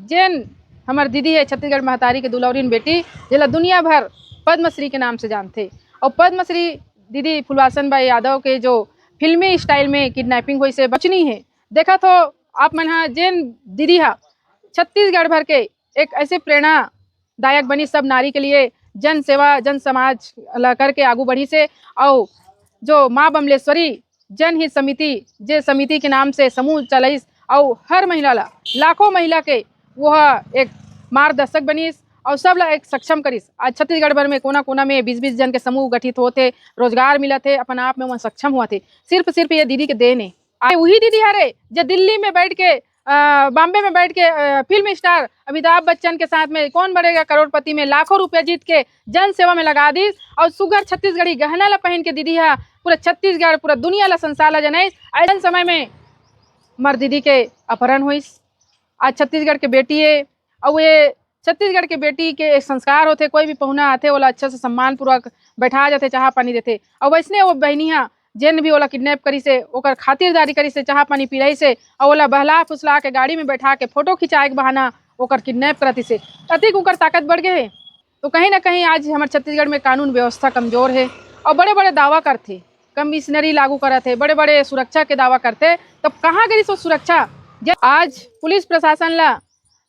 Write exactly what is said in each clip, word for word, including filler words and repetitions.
जेन हमर दीदी हे छत्तीसगढ़ महतारी के दुलौरिन बेटी, जेला दुनिया भर पद्मश्री के नाम से जानथे। अउ पद्मश्री दीदी फुलवासन बाई यादव के जो फिल्मी स्टाइल में किडनैपिंग होइस हे, बचनी हे। देखत हो आप मन ह, जेन दीदी हा छत्तीसगढ़ भर के एक ऐसे प्रेरणादायक बनी सब नारी के लिए, जन सेवा, जन समाज ला करके आगू बढ़िस हे। अउ जो माँ बमलेश्वरी जनहित समिति, जे समिति के नाम से समूह चलाइस, अउ हर महिला ला, लाखों महिला के वो एक मार्गदर्शक बनिस, अउ सब ला एक सक्षम करिस। आज छत्तीसगढ़ भर में कोना कोना में बीस बीस जन के समूह गठित होत हे, रोजगार मिलत हे, अपन आप में वो सक्षम होत हे, सिर्फ सिर्फ ये दीदी के देन हे। आ, वही दीदी हरे जे दिल्ली में बैठ के, अ, बॉम्बे में बैठ के, अ, फिल्म स्टार अमिताभ बच्चन के साथ में कौन बनेगा करोड़पति में लाखों रुपया जीत के जन सेवा में लगा दिस, अउ सुघर छत्तीसगढ़ी गहना ला पहन के दीदी हा पूरा छत्तीसगढ़, पूरा दुनिया ला, संसार ला जनाइस। ऐसन समय में हमर दीदी के अपहरण होइस। आज छत्तीसगढ़ के बेटी हे, अउ ये छत्तीसगढ़ के बेटी के एक संस्कार होथे, कोई भी पहुना आथे, ओला अच्छा से सम्मान पूर्वक बैठा जाथे, चाहा पानी देथे। अउ वैसने वो बहिनी हा, जेन भी ओला किडनैप करिस हे, ओकर खातिरदारी करिस हे, चाहा पानी पिलाइस हे, अउ ओला बहला फुसला के गाड़ी में बैठा के फोटो खिंचाए के बहाना ओकर किडनैप करतिस हे। अतिक ओकर ताकत बढ़ गए हे। तो कहीं ना कहीं आज हमर छत्तीसगढ़ में कानून व्यवस्था कमजोर हे, अउ बड़े-बड़े दावा करथे, कमिश्नरी लागू करत हे, बड़े-बड़े सुरक्षा के दावा करथे, तब कहाँ गइस वो सुरक्षा? जे आज पुलिस प्रशासन ला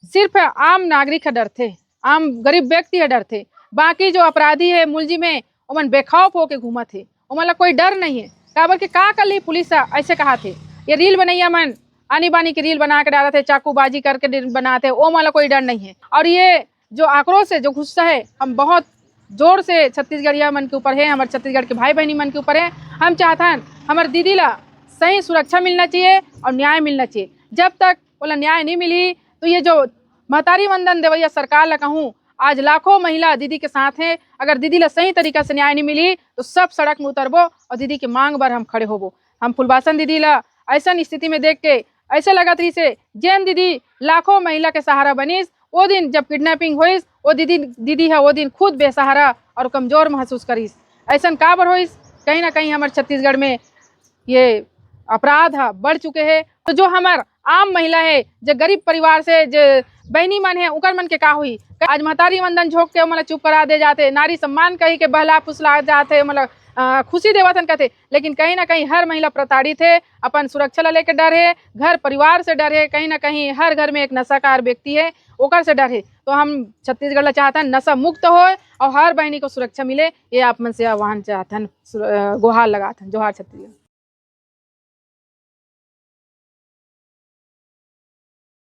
सिर्फ आम नागरिक ह डरथे, आम गरीब व्यक्ति ह डरथे, बाकी जो अपराधी हे, मुलजिम हे, ओमन बेखौफ होके घूमत हे, ओमन ला कोई डर नहीं हे। काबर के का कर ली पुलिस ह, ऐसे कहाथे। ये रील बनैया मन आनी बानी के रील बना के डालत हे, चाकूबाजी करके रील बनात हे, ओमन ला कोई डर नहीं हे। और ये जो आक्रोश हे, जो गुस्सा हे, हम बहुत जोर से छत्तीसगढ़िया मन के ऊपर हे, हमर छत्तीसगढ़ के भाई बहनी मन के ऊपर हे। हम चाहथन हमर दीदी ला सही सुरक्षा मिलना चाहिए और न्याय मिलना चाहिए। जब तक ओला न्याय नहीं मिली, तो ये जो महतारी वंदन देवैया सरकार ला कहूँ, आज लाखों महिला दीदी के साथ हे। अगर दीदी ला सही तरीका से न्याय नहीं मिली, तो सब सड़क में उतरबो और दीदी के मांग बर हम खड़े होबो। हम फुलवासन दीदी ला ऐसन स्थिति में देख के ऐसे लगत रहिस हे, जेन दीदी लाखों महिला के सहारा बनिस, वो दिन जब किडनैपिंग होइस, वो दीदी, दीदी ह वो दिन खुद बेसहारा और कमजोर महसूस करिस। ऐसन काबर होइस? कहीं ना कहीं हमर छत्तीसगढ़ में ये अपराध ह बढ़ चुके हे। तो जो हमर आम महिला हे, जे गरीब परिवार से, जे बहिनी मन हे, उकर मन के का होही? आज महतारी वंदन झोंक के ओमन ला चुप करा दे जाथे, नारी सम्मान कही के बहला फुसला जाथे, ओमन ला, अ, खुशी देवत हन कथे, लेकिन कहीं ना कहीं हर महिला प्रताड़ित हे, अपन सुरक्षा ला लेके डर हे, घर परिवार से डर हे, कहीं ना कहीं हर घर में एक नशाकार व्यक्ति हे, ओकर से डर हे। तो हम छत्तीसगढ़ ला चाहथन नशा मुक्त होए और हर बहिनी को सुरक्षा मिले, ये आप मन से आह्वान चाहथन, सु-, अ, गुहार लगाथन। जोहार छत्तीसगढ़।